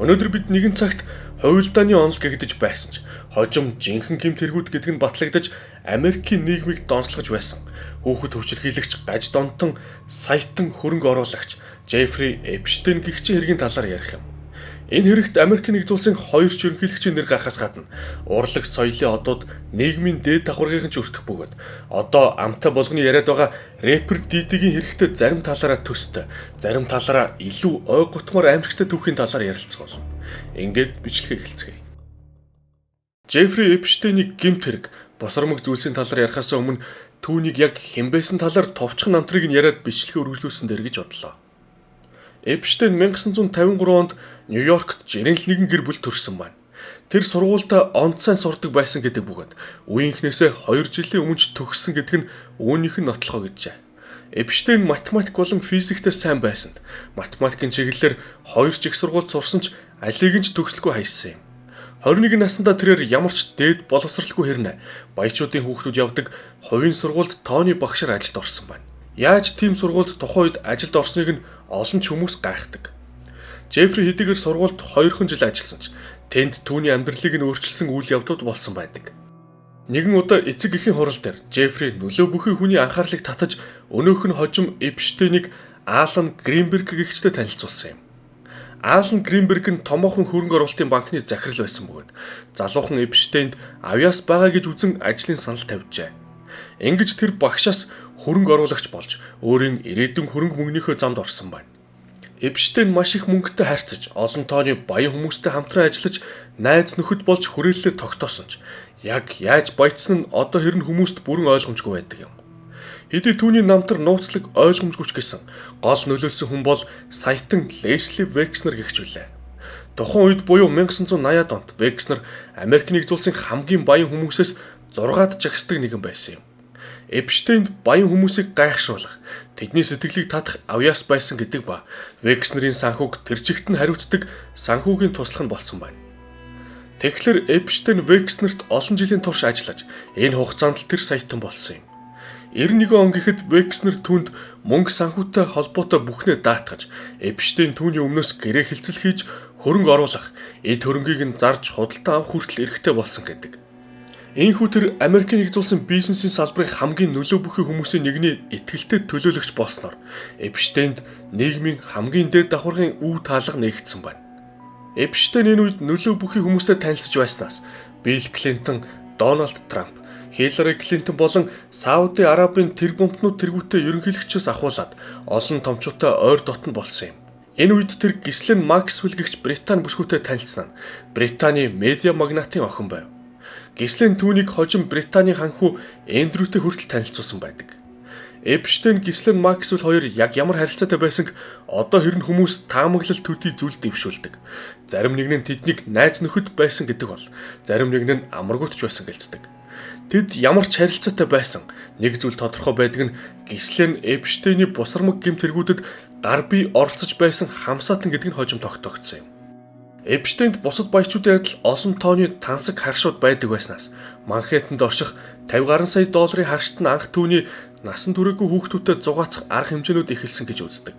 Өнөөдөр бид нэгэн цагт хувилдааны онол гэгдэж байсан ч хожим жинхэнэ гэмт хэрэгүүд гэдэг нь батлагдаж Америкийн нийгмийг донслогож байсан. Хүүхэд хүчирхийлэгч гаж донтон саятан хөрөнгө оруулагч Джеффри Эпштейн гэгчийн хэргийн талаар ярих юм. Энэ хэрэгт Америк нэгдсэн улсын хоёр ч ерөнхийлөгчийн нэр гарахаас гадна урлаг соёлын одууд нийгмийн дээд давхаргын ч өртөх бөгөөд одоо амтай болгоны яриад байгаа рэпер Дидигийн хэрэгтээ зарим талаараа төстэй, зарим талаараа илүү ой гутмаар аимшигтай түүхийн талаар ярилцах болно. Ингээд бичлэгээ эхэлцгээе. Джеффри Эпштейний гэмт хэрэг, босромог зүйлсийн талаар ярихаас өмнө түүнийг яг хэн байсан талаар товчхон намтрыг нь яриад бичлэгээ үргэлжлүүлсэн дээр гэж бодлоо. Эпштейн 1953 онд Нью-Йоркт жирийн л нэгэн гэр бүл төрсөн байна. Тэр сургуультай онд сайн сурдаг байсан гэдэг бөгөөд үеийнхнээсээ 2 жилийн өмнө ч төгссөн гэдэг нь үүнийх нь нотлохоо гэжээ. Эпштейн математик болон физиктээр сайн байсанд математикийн чиглэлээр 2 ч их сургуульд сурсан ч алийг нь ч төгслөгүй хайсан юм. 21 наснда тэрээр ямар ч дээд боловсралгүй хэрнэ баячуудын хүүхдүүд явдаг хувийн сургуульд тооны багшаар ажилд орсон байна. Яаж тийм сургуульд тухайн үед ажилд орсныг нь олон ч хүмүүс гайхдаг. Джеффри хэдийгээр сургуульд 2хан жил ажилласан ч тэнд түүний амьдралыг нь өөрчилсөн үйл явдлууд болсон байдаг. Нэгэн удаа эцэг эхийн хурал дээр Джеффри нөлөө бүхий хүний анхаарлыг татаж өнөөх нь хожим Эпштейнийг Алан Гринберг гэгчтэй танилцуулсан юм. Алан Гринберг нь томоохон хөрөнгө оруулалтын банкны захирал байсан бөгөөд залуухан Эпштейнд авьяас байгаа гэж үзэн ажлын санал тавьжээ. Ингэж тэр багшаас хөрөнгө оруулагч болж өөрийн ирээдүйн хөрөнгө мөнгөнийхөө замд орсон байна. Эпштейн маш их мөнгөтэй харьцаж, олон тооны баян хүмүүстэй хамтран ажиллаж, найз нөхөд болж хүрээллээ тогтоосон ч яг яаж баяжсан нь одоо хэрнэ хүмүүст бүрэн ойлгомжгүй байдаг юм. Хэдий түүний намтар нууцлаг ойлгомжгүй ч гэсэн гол нөлөөлсөн хүн бол саятан Лесли Векснер гэгч үлээ. Тухайн үед буюу 1980-ад онд Векснер Америк нэгдсэн улсын хамгийн баян хүмүүсээс 6-ад жагсдаг нэгэн байсан юм. Эпштейнд баян хүмүүсийг гайхшруулах, тэдний сэтгэлийг татах авьяас байсан гэдэг ба Векснерийн санхүүг тэр чигт нь хариуцдаг санхүүгийн туслах нь болсон байна. Тэгэхээр Эпштейн Векснерт олон жилийн турш ажиллаж, энэ хугацаанд л тэр саятан болсон юм. 91 он гэхэд Векснер түүнд мөнгө санхүүтэй холбоотой бүхнээ даатгаж, Эпштейн түүний өмнөөс гэрээ хэлцэл хийж хөрөнгө оруулах, эд хөрөнгийг нь зарж худалдан авах хүртэл эрхтэй болсон гэдэг. Ийхүү тэр Америкийн нэгдсэн улсын бизнесийн салбарын хамгийн нөлөө бүхий хүмүүсийн нэгний итгэлтэй төлөөлөгч болсноор Эпштейнд нийгмийн хамгийн дээд давхаргын үе таалга нээгдсэн байна. Эпштейн энэ үед нөлөө бүхий хүмүүстэй танилцж байснаас Билл Клинтон, Дональд Трамп, Хиллари Клинтон болон Сауди Арабын тэрбумтнууд тэргүүтээ ерөнхийлөгчөөс ахуулаад олон томчуудтай ойр дотно болсон юм. Энэ үед тэр Гислен Максвелл гэгч Британи бүсгүйтэй танилцсан нь Британий медиа магнатын охин байв. Гислен түүнийг хожим Британий ханхүү Эндрютэй хүртэл танилцуулсан байдаг. Эпштейн Гислен Максвелл хоёр яг ямар харилцаатай байсанг одоо хэрнэ хүмүүс таамаглал төдий зүйл дэвшүүлдэг. Зарим нэг нь тэднийг найз нөхөд байсан гэдэг бол зарим нэг нь амаргуутч байсан гэлцдэг. Тэд ямар ч харилцаатай байсан нэг зүйл тодорхой байдаг нь Гислен Эпштейний бусармаг гэмт хэрэгүүдэд гар бие оролцож байсан хамсаатан гэдэг нь хожим тогтоогдсон юм. Эпштейнд бусад баячуудын адил олон тооны тансаг харшууд байдаг байснаас Манхэттенд орших 50 гаруй сая долларын харшит нь анх түүний насан туршгүй хүүхдүүдтэй зугаацах арга хэмжээнүүд эхэлсэн гэж үздэг.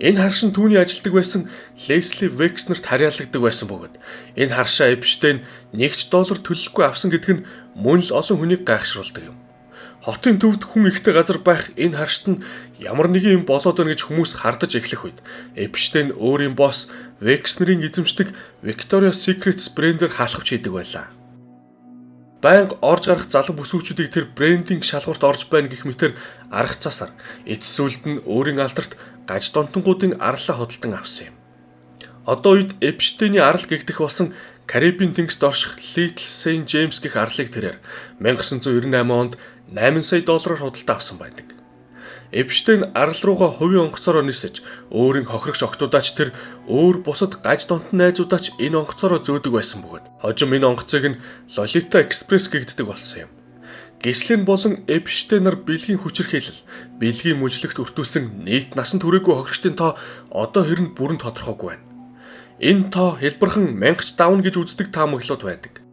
Энэ харш нь түүний ажилдаг байсан Лесли Векснерт харьяалагддаг байсан бөгөөд энэ харшаа Эпштейн нэг ч доллар төлөхгүй авсан гэдэг нь мөн л олон хүнийг гайхшруулдаг юм. Хотын төвд хүн ихтэй газар байх энэ харшит нь ямар нэгэн юм болоод байна гэж хүмүүс хардаж эхлэх үед Эпштейн өөрийн босс Векснерийн эзэмшдэг Victoria's Secret брендээр хаалхавч хийдэг байлаа. Байнга орж гарах залуу бүсгүүчүүдийг тэр брендинг шалгуурт орж байна гэх мэтэр арга цасаар эцэс сүлд нь өөрийн алдарт гаж донтонгуудын арлаа худалдан авсан юм. Одоо үед Эпштейний арал гэгдэх болсон Карибын тэнгист орших Little Saint James гэх арлыг тэрээр 1998 онд 8 сая доллараар худалдан авсан байдаг. Эпштейн арал руугаа хувийн онгоцороо нисэж өөрийн хохирогч охтуудаач тэр өөр бусад гаж донтон найзуудаач энэ онгоцороо зөөдөг байсан бөгөөд хожим энэ онгоцыг нь Лолита Экспресс гэгддэг болсон юм. Гислен болон Эпштейн нар бэлгийн хүчирхийлэл, бэлгийн мүжлэгт өртүүлсэн нийт насан туршгүй хохирогчдын тоо одоо хэрнэ бүрэн тодорхойгүй байна. Энэ тоо хэлбэрхэн мянгч давна гэж үздэг таамаглалууд байдаг.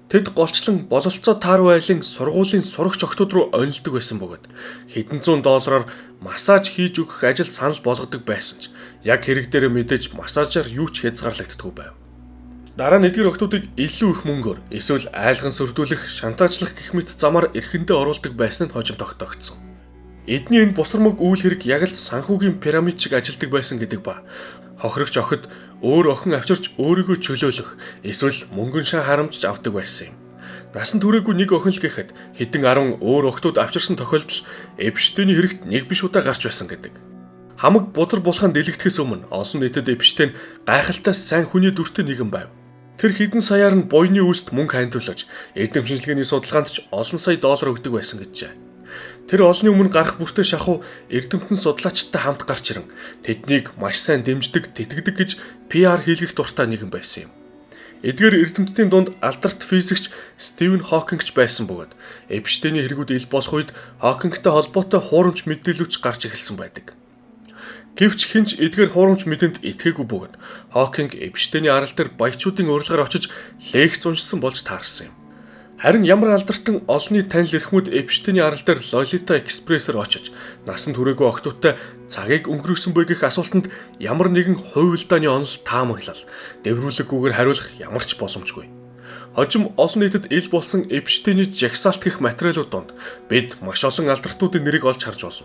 Тэд голчлон бололцоо Тару айлын сургуулийн сурагч охтууд руу онилдог байсан бөгөөд хэдэн зуун доллараар массаж хийж өгөх ажил санал болгодог байсан ч яг хэрэг дээр мэдээж массажаар юу ч хязгаарлагддаггүй байв. Дараа нь эдгээр охтуудыг илүү их мөнгөөр эсвэл айлган сөрдүүлэх, шантаажлах гэх мэт замаар эрхэндээ оруулдаг байсан нь хожим тогтоогдсон. Эдний энэ бусармаг үйл хэрэг яг л санхүүгийн пирамид шиг ажилдаг байсан гэдэг ба хохирогч охид өөр охин авчирч өөрийгөө чөлөөлөх эсвэл мөнгөн шан харамжиж авдаг байсан юм. Насан туршаагүй нэг охин л гэхэд хэдэн 10 өөр охтууд авчирсан тохиолдол Эпштейний хэрэгт нэг биш удаа гарч байсан гэдэг. Хамаг бузар булхаан дэлгэдэхээс өмнө олон нийтэд Эпштейн гайхалтай сайн хүний дүртэй нэгэн байв. Тэр хэдэн саяар нь буйны үүст мөнгө хандуулж, эрдэм шинжилгээний судалгаанд ч олон сая доллар өгдөг байсан гэжээ. Тэр олонний өмнө гарах бүртээ шахуу эрдэмтэн судлаачтай хамт гарч ирэн тэднийг маш сайн дэмждэг, тэтгэдэг гэж PR хийлгэх дуртай нэгэн байсан юм. Эдгээр эрдэмтдийн дунд алдарт физикч Стивен Хокинг ч байсан бөгөөд Эпштейний хэрэгүүд ил болох үед Хокингтэй холбоотой хуурамч мэдээлүүч гарч эхэлсэн байдаг. Гэвч хэн ч эдгээр хуурамч мэдээнд итгээгүй бөгөөд Хокинг Эпштейний арал дээр баячуудын урилгаар очиж лекц уншсан болж таарсан юм. Харин ямар алдартан олонний танил эрхмүүд Эпштейний арал дээр Лолита экспрессээр очиж насан туршаагүй охтуудтай цагийг өнгөрөөсөн бэ гэх асуултанд ямар нэгэн хувилдааны онол таамаглал дэврүүлэггүйгээр хариулах ямар ч боломжгүй. Хожим олон нийтэд ил болсон Эпштейний жагсаалт гэх материалууд донд бид маш олон алдартуудын нэрийг олж харж болно.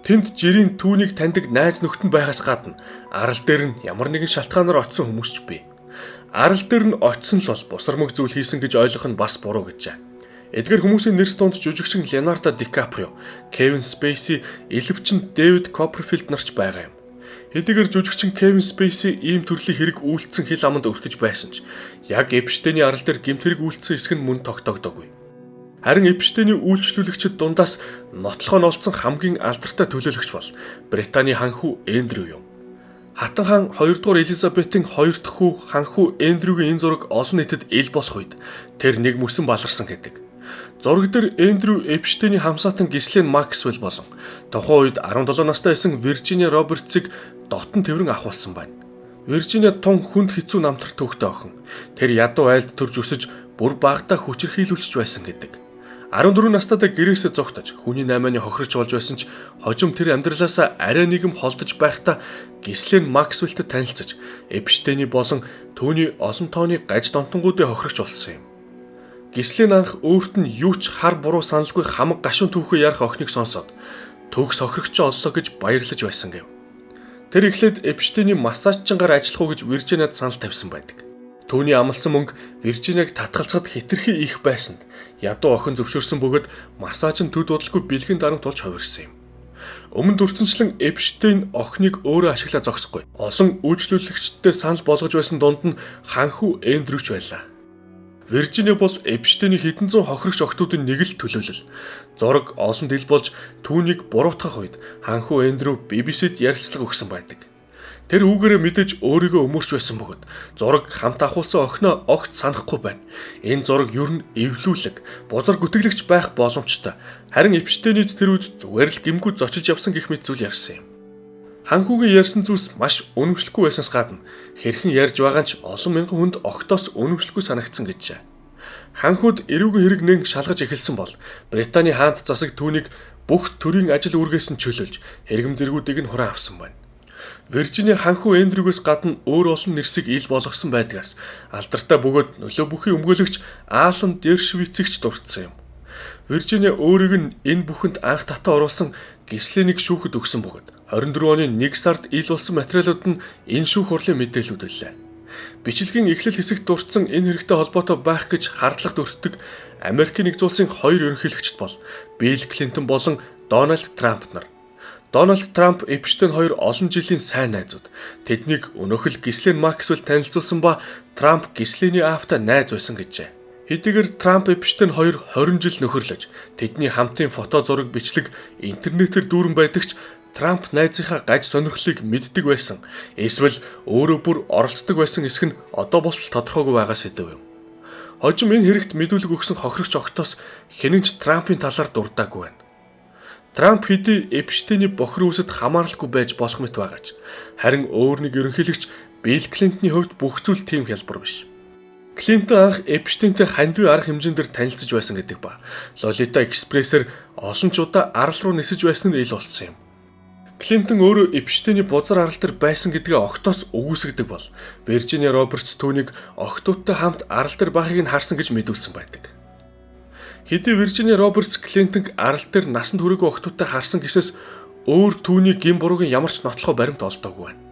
Тэнд жирийн түүнийг таньдаг найз нөхдөд нь байхаас гадна арал дээр нь ямар нэгэн шалтгаанаар очисон хүмүүс ч бий. Арал дээр нь очисон л бол бусармаг зүйл хийсэн гэж ойлгох нь бас буруу гэжээ. Эдгээр хүмүүсийн нэрс дунд жүжигчин Леонардо Ди Каприо, Кевин Спейси, элвчин Дэвид Копперфилд нар ч байгаа юм. Хэдийгээр жүжигчин Кевин Спейси ийм төрлийн хэрэг үйлдсэн хил аманд өртөж байсан ч яг Эпштейний арал дээр гэмт хэрэг үйлдсэн хэсэг нь мөн тогтоогдоогүй. Харин Эпштейний үйлчлүүлэгчид дундаас нотлохоо нь олдсон хамгийн алдартай төлөөлөгч бол Британий ханхүү Эндрю юм. Хатан хаан 2 дугаар Элизабетийн 2 дахь хүү ханхүү Эндрюгийн энэ зураг олон нийтэд ил болох үед тэр нэг мөсөн баларсан гэдэг. Зураг дээр Эндрю Эпштейний хамсаатан Гислен Максвелл болон тухайн үед 17 настай байсан Виржиниа Робертсыг дотн тэврэн авахулсан байна. Виржиниа тун хүнд хэцүү намтар түүхтэй охин. Тэр ядуу айлд төрж өсөж бүр багадаа хүчирхийлүүлж байсан гэдэг. 14 настайдаа гэрээсээ зугтаж хүний наймааны хохирч болж байсан ч хожим тэр амьдралаасаа арай нэгэн холдож байхдаа Гислен Максвеллтэй танилцаж Эпштейний болон түүний олон тооны гаж донтонгуудын хохирогч болсон юм. Гислен анх өөрт нь юу ч хар буруу саналгүй хамаг гашуун түүхээ ярих охиныг сонсоод төгс хохирогч оллоо гэж баярлаж байсан гэв. Тэр эхлээд Эпштейний массажчингаар ажиллах уу гэж Виржиниад санал тавьсан байдаг. Түүний амласан мөнгө Виржиниаг татгалзахад хэтэрхий их байсанд ядуу охин зөвшөөрсөн бөгөөд массаж нь төд удалгүй бэлгийн дарамт болж хувирсан юм. Өмнө дурдсанчлан Эпштейн охиныг өөрөө ашиглаа зогсохгүй. Олон үйлчлүүлэгчдтэй санал болгож байсан дунд нь ханхүү Эндрюч байлаа. Виржиниа бол Эпштейний хэдэн зуун хохирогч охтуудын нэг л төлөөлөл. Зураг олон дил болж түүнийг буруутгах үед ханхүү Эндрю BBC-д ярилцлага өгсөн байдаг. Тэр үүгээрээ мэдээж өөрийгөө өмөрч байсан бөгөөд зураг хамт авахулсан охиноо огт санахгүй байна. Энэ зураг ер нь эвлүүлэг, бузар гүтгэлэгч байх боломжтой. Харин Эпштейнид тэр үед зүгээр л гэмгүй зочилж явсан гэх мэт зүйл ярьсан юм. Ханхүүгийн ярьсан зүйлс маш үнэмшлэхгүй байсанаас гадна хэрхэн ярьж байгаа нь ч олон мянган хүнд огтоос үнэмшлэхгүй санагдсан гэжээ. Ханхүүд эрүүгийн хэрэг нэн шалгаж эхэлсэн бол Британий хаант засаг түүнийг бүх төрийн ажил үүргээс нь чөлөөлж хэрэгэм зэргүүдийг нь хураан авсан байна. Виржиниа ханхүү Эндрюгээс гадна өөр олон нэрсийг ил болгосон байдгаас алдартай бөгөөд нөлөө бүхий өмгөөлөгч Алан Дершвицийг ч дурдсан юм. Виржиниа өөрийг нь энэ бүхэнд анх татан оруулсан Гисленийг шүүхэд өгсөн бөгөөд 24 оны 1 сард ил болсон материалууд нь энэ шүүх хурлын мэдээлүүд байлаа. Бичлэгийн эхлэл хэсэгт дурдсан энэ хэрэгтэй холбоотой байх гэж хардлагт өртдөг Америкийн нэгдсэн улсын хоёр ерөнхийлөгчд бол Билл Клинтон болон Дональд Трамп нар. Дональд Трамп, Эпштейн хоёр олон жилийн сайн найзууд. Тэднийг өнөөх л Гислен Максвелл танилцуулсан ба Трамп Гислений аавтай найз байсан гэжээ. Хэдийгээр Трамп, Эпштейн хоёр 20 жил нөхөрлөж, тэдний хамтын фото зураг бичлэг интернетээр дүүрэн байдаг ч Трамп найзынхаа гаж сонирхлыг мэддэг байсан. Эсвэл өөрөө бүр оролцдог байсан эсэх нь одоо болтол тодорхойгүй байгаа сэдэв юм. Хожим энэ хэрэгт мэдүүлэг өгсөн хохирогч огтоос хэнэн ч Трампын талаар дурдаагүй байна. Трамп хэдий Эпштейний бохир үсэд хамааралгүй байж болох мэт байгаа ч харин өөр нэг ерөнхийлөгч Билл Клинтоны хувьд бүх зүйл тийм хялбар биш. Клинтон анх Эпштейнтэй хандив арга хэмжээнд дээр танилцж байсан гэдэг ба. Лолита Экспрессээр олон ч удаа арал руу нисэж байсан нь ил болсон юм. Клинтон өөрөө Эпштейний бузар арал дээр байсан гэдгээ огтоос үгүйсгэдэг бол Виржиниа Робертс түүнийг охидуудтай хамт арал дээр байхыг нь харсан гэж мэдүүлсэн байдаг. Хэдий Виржиниа Робертс Клинтонг арал дээр насанд хүрээгүй охидуудтай харсан гэсээс өөр түүний гэм буруугийн ямар ч нотлохоо баримт олдоогүй байна.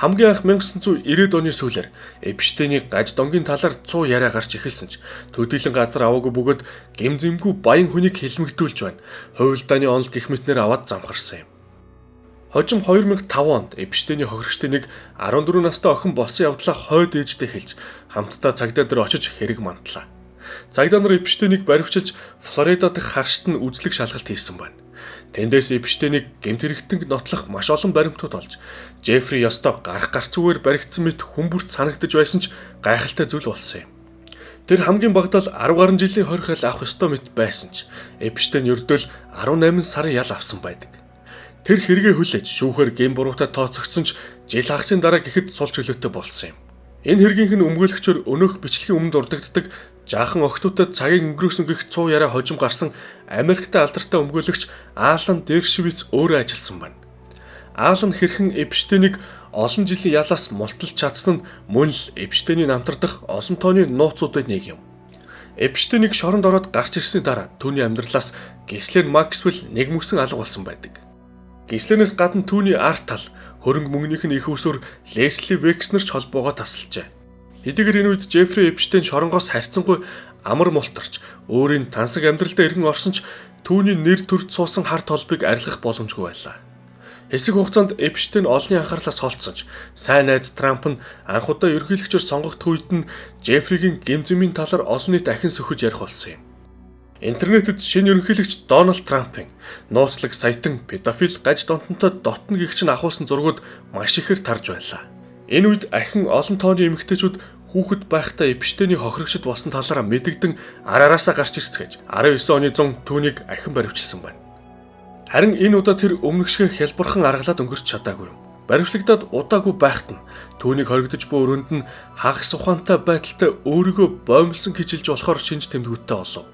Хамгийн анх 1990-ад оны сүүлээр Эпштейний гаж донгийн талаар 100 яриа гарч эхэлсэн ч төдийлөн газар аваагүй бөгөөд гэм зэмгүй баян хүнийг хилмигдүүлж байна. Хувилдааны онол гэх мэтнээр аваад замхарсан юм. Хожим 2005 онд Эпштейний хохирогчдын нэг 14 настай охин болсон явдлаа хойд ээжтэй хэлж хамтдаа цагдаа дээр очиж хэрэг мантлаа. Цагдаа нар Эпштейнийг баривчилж Флорида дахь харшид нь үзлэг шалгалт хийсэн байна. Тэндээс Эпштейнийг гэмт хэрэгтэнг нотлох маш олон баримтууд олж Джеффри ёстой гарах гарц зүгээр баригдсан мэт хүмүүрт санагдаж байсан ч гайхалтай зүйл болсон юм. Тэр хамгийн багадаа л 10 гаруй жилийн хорих ял авах ёстой мэт байсан ч Эпштейн ердөөл 18 сарын ял авсан байдаг. Тэр хэрэгээ хүлээж шүүхээр гэм буруутай тооцогдсон ч жил хагасын дараа гэхэд сул чөлөөтэй болсон юм. Энэ хэргийнх нь өмгөөлөгчөөр өнөөх бичлэгийн өмнө дурддагддаг жаахан охидуудад цагийг өнгөрөөсөн гэх 100 яриа хожим гарсан Америкт алдартай өмгөөлөгч Алан Дершвиц өөрөө ажилласан байна. Алан хэрхэн Эпштейнийг олон жилийн ялаас мулталж чадсан нь мөн л Эпштейний намтардах олон тооны нууцуудын нэг юм. Эпштейнийг шоронд ороод гарч ирсний дараа түүний амьдралаас Гислен Максвелл нэг мөсөн алга болсон байдаг. Гислэнээс гадна түүний арт тал хөрөнгө мөнгөнийх нь их усүр Лесли Векснер ч холбоогоо тасалжээ. Хэдийгээр энэ үед Джеффри Эпштейн шоронгоос харьцангуй амар мултарч өөрийн тансаг амьдралдаа эргэн орсон ч түүний нэр төрд суусан хар толбыг арилгах боломжгүй байлаа. Хэсэг хугацаанд Эпштейн олонний анхаарлаас холдсон ч сайн найз Трамп нь анх удаа ерөнхийлөгчөөр сонгогдох үед нь Джеффригийн гэм зэмийн талаар олон нийт ахин сөхөж ярих болсон юм. Интернетэд шинэ ерөнхийлөгч Дональд Трампын нууцлаг саятан педофил гаж донтонтой дотно гихч нь ахуулсан зургууд маш ихээр тарж байлаа. Энэ үед ахин олон тооны эмэгтэйчүүд хүүхэд байхдаа Эпштейний хохирогчд болсон талаараа мэдэгдэн ар араасаа гарч ирцгээж 19 оны зун түүнийг ахин баривчилсан байна. Харин энэ удаа тэр өмнөх шигэ хялбархан аргалаад өнгөрч чадаагүй юм. Баривчлагдаад удаагүй байхад нь түүнийг хоригдож буй өрөөнд нь хагас ухаантай байдалтай өөрийгөө боомлсон гэж хэлж болохоор шинж тэмдгүүдтэй олов.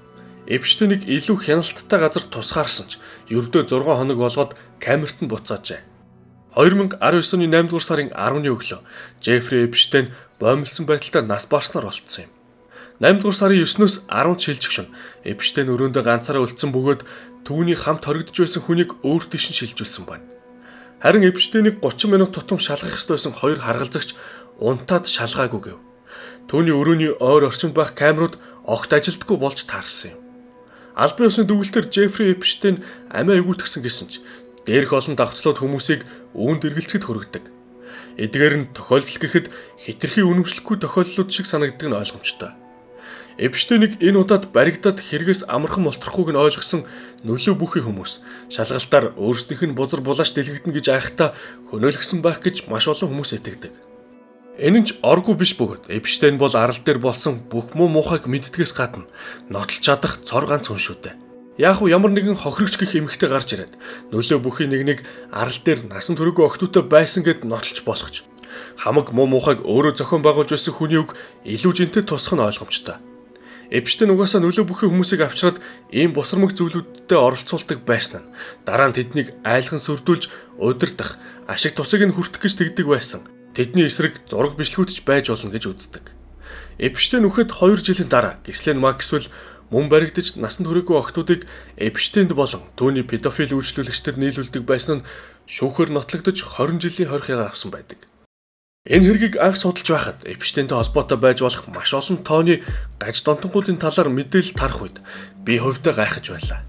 Эпштейнийг илүү хяналттай газар тусгаарсан ч ердөө 6 хоног болгоод камерт нь буцаажээ. 2019 оны 8 дугаар сарын 10-ны өглөө Джеффри Эпштейн боомлсон байдалтай нас барснаар олдсон юм. 8 дугаар сарын 9-өөс 10-нд шилжих шөнө Эпштейн өрөөндөө ганцаараа үлдсэн бөгөөд түүний хамт хоригдож байсан хүнийг өөр тийш нь шилжүүлсэн байна. Харин Эпштейнийг 30 минут тутам шалгах ёстой байсан хоёр харгалзагч унтаад шалгаагүй гэв. Түүний өрөөний ойр орчинд байх камерууд огт ажилдаггүй болж таарсан юм. Албан ёсны дүгэлтээр Джеффри Эпштейн амиа эвгүйтгсэн гэсэн ч дээрх олон давцлууд хүмүүсийг үүнд эргэлзэхэд хүргэдэг. Эдгээр нь тохиолдол гэхэд хэтэрхий үнэмшлэхгүй тохиолдлууд шиг санагддаг нь ойлгомжтой. Эпштейнийг энэ удаад баригдаад хэрэгээс амархан мултрахгүйг нь ойлгосон нөлөө бүхий хүмүүс шалгалтаар өөрсдийнх нь бузар булааш дэлгэгдэнэ гэж айхтаа хөнөөлгсөн байх гэж маш олон хүмүүс итгэдэг. Энэ нь ч оргүй биш бөгөөд Эпштейн бол арал дээр болсон бүх муу муухайг мэддгээс гадна нотолж чадах цор ганц хүн шүү дээ. Яг уу ямар нэгэн хохирогч гэх эмэгтэй гарч ирээд нөлөө бүхий нэг нэг арал дээр насан туршгүй охидуудтай байсан гэд нотолж болох ч хамаг муу муухайг өөрөө зохион байгуулж байсан хүний үг илүү жинтэй тусах нь ойлгомжтой. Эпштейн угаасаа нөлөө бүхий хүмүүсийг авчраад ийм бусармаг зүйлүүдтэй оролцуулдаг байсан нь дараа нь тэднийг айлган сүрдүүлж удирдах, ашиг тусыг нь хүртэх гэж тэгдэг байсан. Тэдний эсрэг зураг бичлэгүүд ч байж болно гэж үздэг. Эпштейн үхэд 2 жилийн дараа Гислен Максвелл мөн баригдаж насанд хүрээгүй охидуудыг Эпштейнд болон түүний педофил үйлчлүүлэгчдэд нийлүүлдэг байсан нь шүүхээр нотлогдож 20 жилийн хорих ягаа авсан байдаг. Энэ хэргийг анх судалж байхад Эпштейнтэй холбоотой байж болох маш олон тооны гаж донтонгуудын талаар мэдээлэл тарах үед би хувьдаа гайхаж байлаа.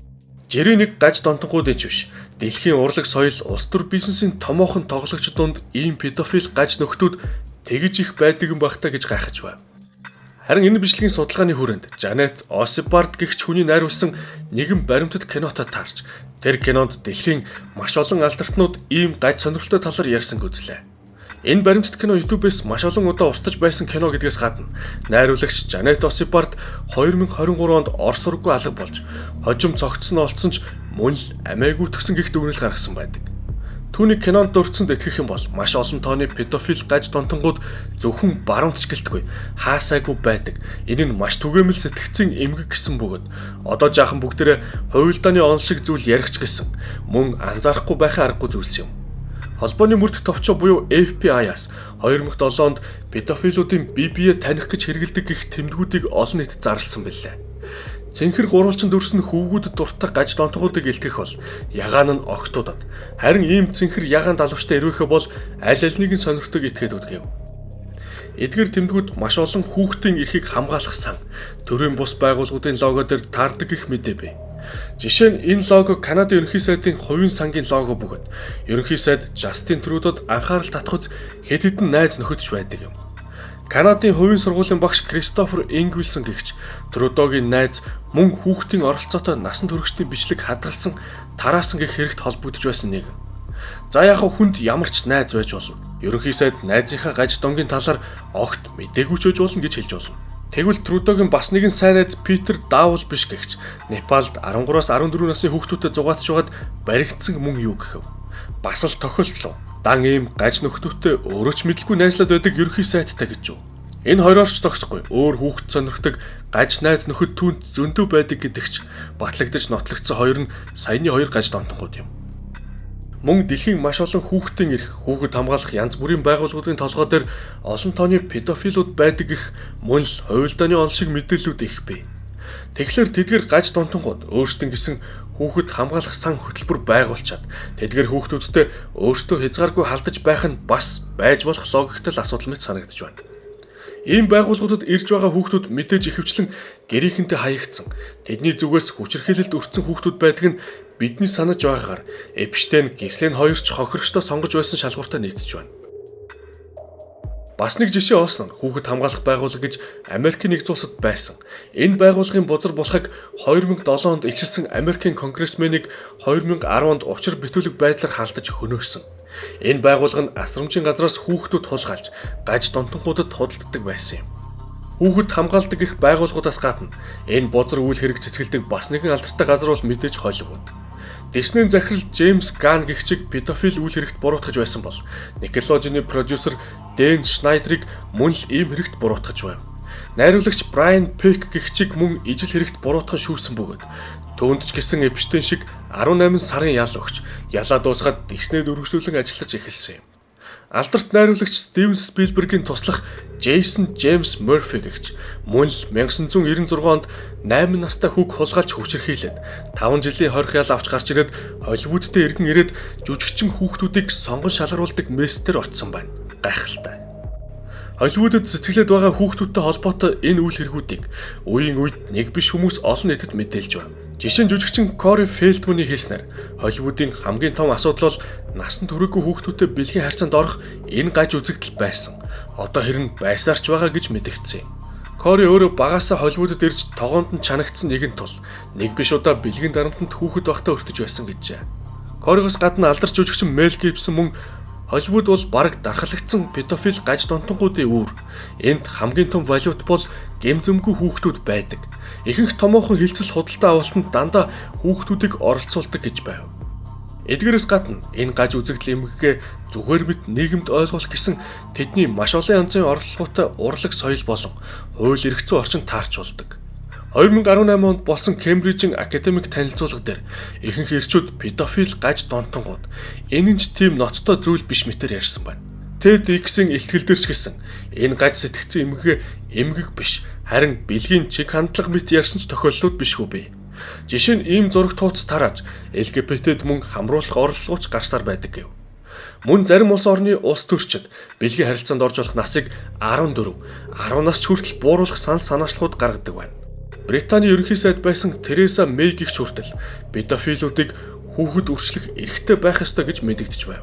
Жирийн нэг гаж донтонгууд ич биш. Дэлхийн урлаг соёл, улс төр бизнесийн томоохон тоглогчид дунд ийм педофил гаж нөхдүүд тэгж их байдаг юм байх та гэж гайхаж байв. Харин энэ бичлэгийн судалгааны хүрээнд Жанет Осибард гэгч хүний найруулсан нэгэн баримтат кинотой таарч тэр кинонд дэлхийн маш олон алдартнууд ийм гаж сонирхолтой талаар ярьсан гүзлээ. Энэ баримтат кино YouTube-ээс маш олон удаа устж байсан кино гэдгээс гадна найруулагч Жанет Осибард 2023 онд Орос сургуу алга болж хожим цогцсон олцсон ч мөн л амиагүй тгсэн гих дүгнэлт гаргасан байдаг. Түүний кинонд дурдсанд итгэх юм бол маш олон тооны педофил гаж донтонгууд зөвхөн баруунт ч гэлтгүй хаасайгүй байдаг. Энэ нь маш түгээмэл сэтгцийн эмгэг гэсэн бөгөөд одоо жаахан бүгдээрээ хувилдааны он шиг зүйл ярих ч гэсэн мөн анзаарахгүй байхын аргагүй зүйлс юм. Холбооны мөрдөх товчоо буюу FBI-аас 2007 онд педофилуудын бие биеэ таних гэж хэрэгэлдэг гэх тэмдгүүдийг олон нийтэд зарласан билээ. Цэнхэр гурвалжин дүрс нь хөвгүүдэд дуртай гаж донтгуудыг илтгэх бол ягаан нь огтудад. Харин ийм цэнхэр ягаан далавчтай эрвэхэ бол аль альнийг нь сонирхдаг этгээд үдгэв. Эдгээр тэмдгүүд маш олон хүүхдийн эрхийг хамгаалах сан төрийн бус байгууллагуудын лого дээр таардаг гэх мэдээ бий. Жишээ нь энэ лого Канадын ерөнхий сайдын хувийн сангийн лого бөгөөд ерөнхий сайд Жастин Трюдод анхаарал татах үз хэд хэдэн найз нөхөдч байдаг юм. Канадын хувийн сургуулийн багш Кристофер Ингвилсон гэгч Трюдогийн найз мөн хүүхдийн оролцоотой насан туршидын бичлэг хадгалсан тараасан гэх хэрэгт холбогдож байсан нэг. За яг хүнд ямар ч найз байж болно. Ерөнхий сайд найзынхаа гаж донгийн талаар огт мдээгүй ч байж болно гэж хэлж болно. Тэгвэл Трюдогийн бас нэгэн сайн найз Питер Даавл биш гэгч Непалд 13-аас 14 насны хүүхдүүдэд зугаацж байгаад баригдсан мөн юу гэхэв. Бас л тохиолдол. Дан ийм гаж нөхдөөтэй өөрөө ч мэдлгүй найзлаад байдаг ерөнхий сайттай гэж юу. Энэ хоёроор ч зогсохгүй. Өөр хүүхд сонирхдаг гаж найз нөхөд түүнд зөндөө байдаг гэдэгч батлагдаж нотлогдсон хоёр нь саяны хоёр гаж донтонгууд юм. Мөн дэлхийн маш олон хүүхдийн эрх, хүүхэд хамгаалах янз бүрийн байгууллагуудын толгой дээр олон тооны педофилууд байдаг гэх мөн л хувилдааны он шиг мэдээллүүд их бий. Тэгэхээр тэдгэр гаж донтонгууд өөрсдөн гэсэн хүүхэд хамгаалах сан хөтөлбөр байгуулчаад тэдгэр хүүхдүүдтэй өөрсдөө хязгааргүй халдаж байх нь бас байж болох логиктой л асуудал мэт санагдаж байна. Ийм байгууллагуудад ирж байгаа хүүхдүүд мэдээж ихэвчлэн гэрийнхэнтэй хаягдсан. Тэдний зүгээс хүчирхийлэлд өртсөн хүүхдүүд байдаг нь бидний санаж байгаагаар Эпштейн, Гислен хоёр ч хохирогчдоо сонгож байсан шалгууртай нийцэж байна. Бас нэг жишээ олсон нь хүүхэд хамгаалах байгууллага гэж Америкийн нэгдсэн улсад байсан. Энэ байгууллагын бузар булхаг 2007 онд илчилсэн Америкийн конгрессменийг 2010 онд учир битүүлэг байдлаар халдаж хөнөөсөн. Энэ байгууллага нь асрамжийн газраас хүүхдүүд хулгайлж, гаж донтонгуудад худалддаг байсан юм. Хүүхэд хамгаалдаг гэх байгууллагуудаас гадна энэ бузар үйл хэрэг цэцгэлдэг бас нэгэн алдартай газар бол мэдээж Холливуд. Диснейн захирал Джеймс Ган гэгчийг педофил үйл хэрэгт буруутгаж байсан бол Nickelodeon-ы продюсер Дэн Шнайдерыг мөн л ийм хэрэгт буруутгаж байв. Найруулагч Брайан Пек гэгчийг мөн ижил хэрэгт буруутган шүүсэн бөгөөд түүнд ч гэсэн Эпштейн шиг 18 сарын ял өгч ялаа дуусгаад Диснейд өргөжлүүлэн ажиллаж эхэлсэн юм. Алдарт найруулагч Стивен Спилбергийн туслах Джейсон Джеймс Мерфи гэгч мөн л 1996 онд 8 настай хүүг хулгайлж хүчирхийлээд 5 жилийн хорих ял авч гарч ирээд Холливуд дээр эргэн ирээд жүжигчин хүүхдүүдийг сонгон шалгаруулдаг мессер очсон байна. Гайхалтай. Холливуудад цэцгэлээд байгаа хүүхдүүдтэй холбоотой энэ үйл хэрэгүүдийг үеийн үед нэг биш хүмүүс олон нийтэд мэдээлж байна. Жишээ нь жүжигчин Кори Фелдманы хэлснээр Холливуудын хамгийн том асуудал бол насанд хүрээгүй хүүхдүүдтэй бэлгийн харьцаанд орох энэ гаж үзэгдэл байсан. Одоо тэр нь байсаарч байгаа гэж мэдэгдсэн юм. Кори өөрөө багасаа Холливуудад ирж тогоонд нь чанагдсан нэгэн тул нэг биш удаа бэлгийн дарамтанд хүүхэд байхдаа өртөж байсан гэжээ. Коригоос гадна алдарч жүжигчин Мел Гибсон мөн Холливуд бол бараг дархлагдсан педофил гаж донтонгуудын үүр. Энд хамгийн том валют бол гэм зэмгүй хүүхдүүд байдаг. Ихэнх томоохон хилцэл худалдаа авалтанд дандаа хүүхдүүдийг оролцуулдаг гэж байв. Эдгээрээс гадна энэ гаж үзэгдэл эмгэгээ зүгээр мэт нийгэмд ойлгуулах гэсэн тэдний маш олон янзын оролдлоготой урлаг соёл болон хууль эрх зүйн орчин таарч болдог. 2018 онд болсон Кембрижийн академик танилцуулга дээр ихэнх эрчүүд педофил гаж донтонгууд энэ нь ч тийм ноцтой зүйл биш мэтэр ярьсан байна. TEDx-ийн илтгэл дээр ч гэсэн энэ гаж сэтгцэн эмгэгээ эмгэг биш харин бэлгийн чиг хандлага мэт ярьсан ч тохиолдлууд бишгүй бий. Жишээ нь ийм зураг тууц тарааж LGBT-д мөн хамруулах оролдлогооч гарсаар байдаг гэв. Мөн зарим улс орны улс төрчид бэлгийн харилцаанд орж болох насыг 14, 10 нас ч хүртэл бууруулах санал санаачлахууд гаргадаг байна. Британий ерөнхий сайд байсан Тереса Мэй гэгч хүртэл педофилуудыг хүүхэд үрчлэх эрхтэй байх ёстой гэж мэдэгдэж байв.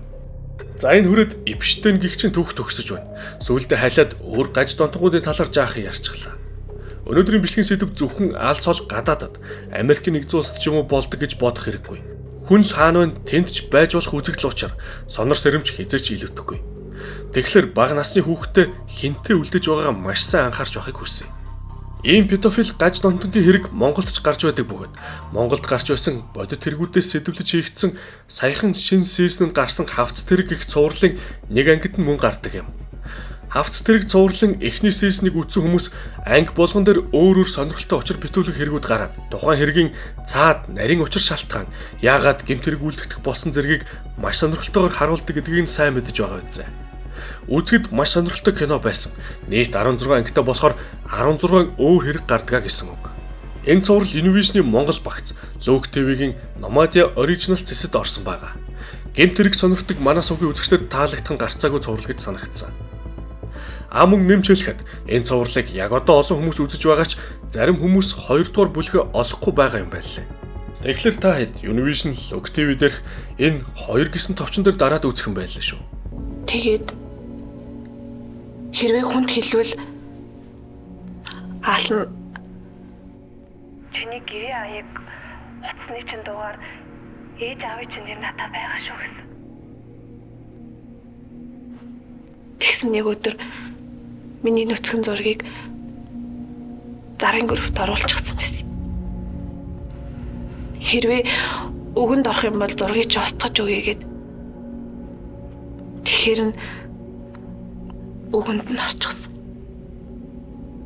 За энэ хүрээд Эпштейн гэгчийн түүх төгсөж байна. Сүүлдээ халиад өөр гаж донтгуудын талаар жаахан ярьчихлаа. Өнөөдрийн бичлэгийн сэдэв зөвхөн алс хол гадаадад Америкийн нэгдсэн улсад ч юм уу болдог гэж бодох хэрэггүй. Хүн л хаана вэ тэнд ч байж болох үзэгдэл учраа сонор сэрэмж хэзээ ч илүүтэхгүй. Тэгэхээр бага насны хүүхдтэй хинтээ үлдэж байгаагаа маш сайн анхаарч байхыг хүсье. Ийм педофил гаж донтонгийн хэрэг Монголд ч гарч байдаг бөгөөд Монголд гарч байсан бодит тэргүүдээс сэдэвлэж хийгдсэн саяхан шинэ season д гарсан Хавц тэрэг гэх цувралын нэг ангид нь мөн гардаг юм. Хавц тэрэг цувралын эхний season ыг үзсэн хүмүүс анги болгон дээр өөр өөр сонирхолтой учир битүүлэх хэрэгүүд гараад тухайн хэргийн цаад нарийн учир шалтгаан яагаад гэмт хэрэг үлдэгдэх болсон зэргийг маш сонирхолтойгоор харуулдаг гэдгийг нь сайн мэдэж байгаа биз. Үзэхэд маш сонирхолтой кино байсан. Нийт 16 ангитай болохоор 16 өөр хэрэг гардгаа гэсэн үг. Энэ цуврал Univision-ы Монгол багц, Look TV-гийн Nomadia Original цэсэд орсон байгаа. Гэмт хэрэг сонирхдаг манай сувгийн үзэгчдэд таалагдхан гарцаагүй цуврал гэж санагдсан. А мөн нэмж хэлэхэд энэ цувралыг яг одоо олон хүмүүс үзэж байгаа ч зарим хүмүүс 2 дугаар бүлгээ олохгүй байгаа юм байна лээ. Тэгэхээр та хэд Univision, Look TV дээрх энэ хоёр гэсэн товчон дээр дараад үзэх юм байна лээ шүү. Тэгээд хэрвээ хүнд хэлвэл аална. Чиний гэрээ аяг утасны чинь дугаар, ээж аавын чинь нэр надад байгаа шүү гэсэн. Тэгсэн нэг өдөр миний нүцгэн зургийг зарын группт оруулчихсан байсан. Хэрвээ өгөнд орох юм бол зургийг чи устгаж өгье гэд. Тэгэхээр нь өгөнд нь орчихсон.